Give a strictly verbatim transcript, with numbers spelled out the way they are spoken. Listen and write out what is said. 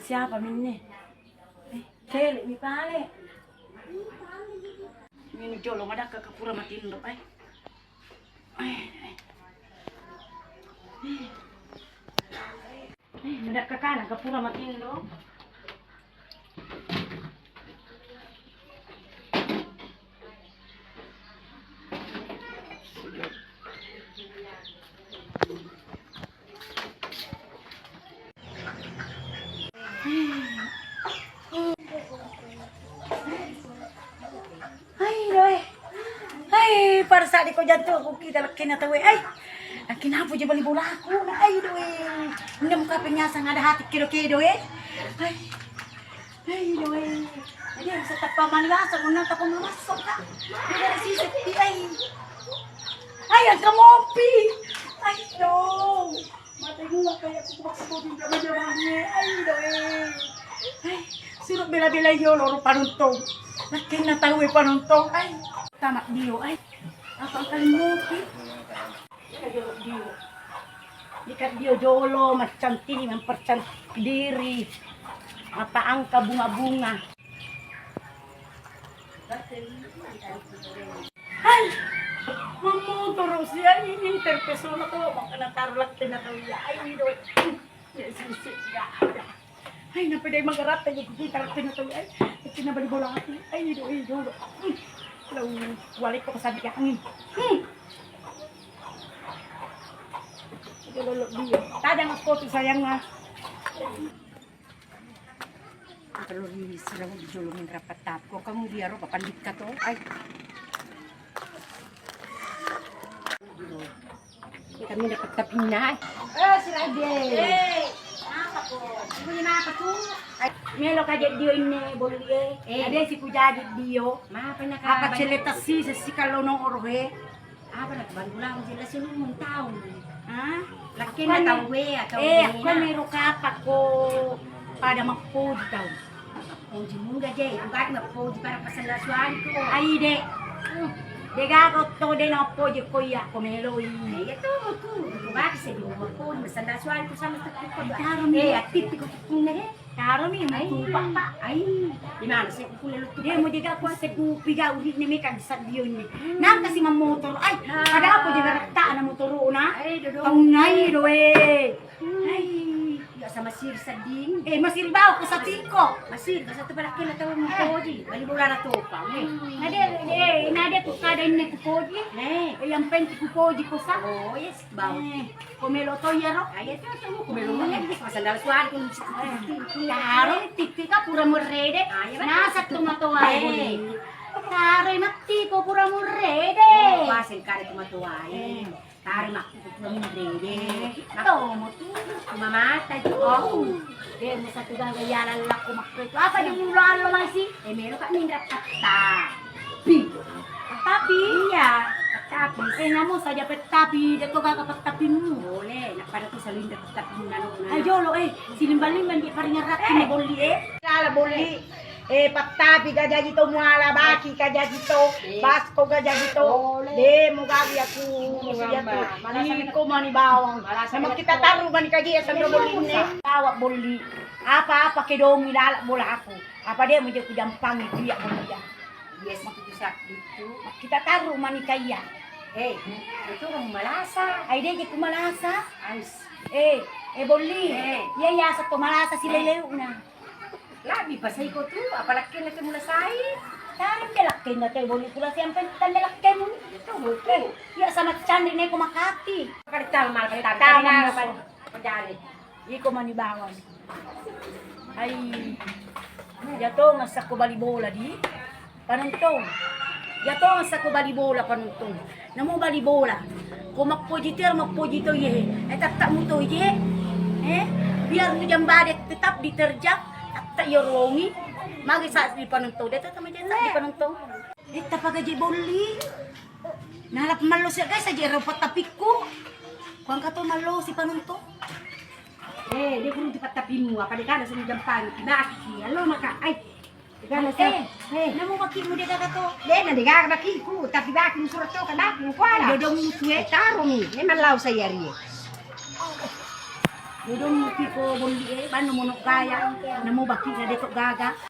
Siapa minne? Eh, cele mi pale. Ini jolo madakka kapura matinro, eh. Eh, eh. Eh, madakka kana kapura matinro. Hai, doe. Hai, pada saat diko jantung aku kita lakena tawe. Hai. Lakena apa je bali bolaku? Hai, doe. Nda muka penyasang ada hati kedo-kedo, eh. Hai. Hai, doe. Jadi bisa tapa mani rasa mun tapa masuk, Kak. Dia dari sisi, ai. Ai, yang kamopi. Ai, doe. Mate gua kayak aku bakso di jama-jamane. Ai, doe. Ai, suruh bela-bela yo loro panuntong. Lakena tawe panuntong. Ai, tamak dio. Ai, apa kali mopi? Dio, dio. Ikat dio jolo, maccantini, mempercantik diri. Apa angka bunga-bunga. Hai, mammotoro sia ini terpesona to, makana taru latte na tau ya, ai do. Ya sisi ya. Hai, napedai magaratta jadi kita latte na tau ya. Cina bali bola aku. Ai do, ai do. Lau walekko pesan angin. Hmm. Jolo lo dia. Tajang aku tuh sayangnya. Perlu di sirang di jolo min rapat tap. Kok kamu dia ro papan dikka to? Ai. Kami dapat tapina. Eh, si Raden. Eh, apa kok? Bunyi apa tuh? Ai, melo kaje dio inne bolu e. Eh. Ada si kujaji dio. Ma apa nak apa? Apa celeta si sesi kalau nong orohe. Apa nak bantu lama jelas ini mun tahu. Hah? Lakena tau we atau eh, aku mero kapa ko pada mappoji tau. Poji mungga je, bukan mappoji pada pasal suari ko. Ai de. Hmm. De gaga to de na poji ko iya ko melo i. Iya to ko. Ko baki se dua ko pasal suari ko sama tu ko. Taro mi. Eh, ati ko punna de. Taro mi mutu papa. Ai. Di mana sih kulle lu? De mo jaga ko ase kupi ga uri ne meka di sadio ni. Nang kasi mammotor. Ai, pada apa jaga retta na motoro na? Ai, dodo. Tau nai doe. Hai, ya sama sir seding. Eh, masih bau ke satiko. Masih ke satu pada kena tahu mukoji. Bali bola na topa, eh. Nade, eh, nade ku kada ini ku koji. Eh. Eh, yang penting ku koji ko sa. Oh, yes, bau. Eh, ko melo to ya ro. Ayo to to ko melo. Eh. Pasal dalam suara ku. Taro titi ka pura merede. Nasa tu matoa. Eh. Taro mati ko pura merede. Oh, pasal kada tu matoa. Eh. Taro makku pura murede. Tomo tu. Cuma mata ji. Oh. De mo satu gaga yalang lakko makko itu. Apa di mulo allo masih? Eh, melo ka minra pettapi. Pettapi? Iya, pettapi. Eh, namo saja pettapi, de to gaga pettapimu. Boleh, nak pada tu salinda pettapi nano. Ayo lo, eh, silimbang-limbang di paringan rati bolli, eh. Lala bolli. Eh, pattapi ga jaji to muala, baki ga jaji to, basko ga jaji to. De mo gawi aku musuh jatu. Iko mani bawang. Sama kita taru mani kaji ya sandro bolli ne. Bawa bolli. Apa-apa ke domi lala bola aku. Apa de mo je ku jampangi dia bolli ya. Iya sih itu bisa itu. Kita taru mani kaya. Eh, itu kamu malasa. Ai de je ku malasa. Ais. Eh, eh bolli. Eh. Iya ya satu malasa si leleu na. Labi pasai ko tu, apa lakkenna te mula sai? Tari de lakkenna te boli pula siampe tanda lakkemu. Itu betul. Eh, iya sama candi neko makati. Kada tahu mal kada tahu. Pejale. Iko mani bawang. Hai. Ya to masakko bali bola di. Panontong. Iya to sako bali bola panontong. Namo bali bola. Ko mappoji tiar mappoji to iye. Eh, tatta muto iye. Eh, biar hujan badai tetap diterjang. Tatta iya rongi. Magi sa di panontong. Dia tetap aja sa di panontong. Eh, tapagaji bolli. Nalap mallo sia guys aja ero patapikku. Kuangka to mallo si panontong. Eh, dia kudu patapimmu. Apa dia kada sini jampangi. Naki, halo maka. Ai. Gana sa. Eh, eh, namo makimu de gaga to. De na de gaga makiku, tapi baki musura to kan baki mukuala. Dodong mutu e. Taro mi, memang lau saya rie. Dodong mupi ko bolli e, banno mono gaya, namo baki na deto gaga.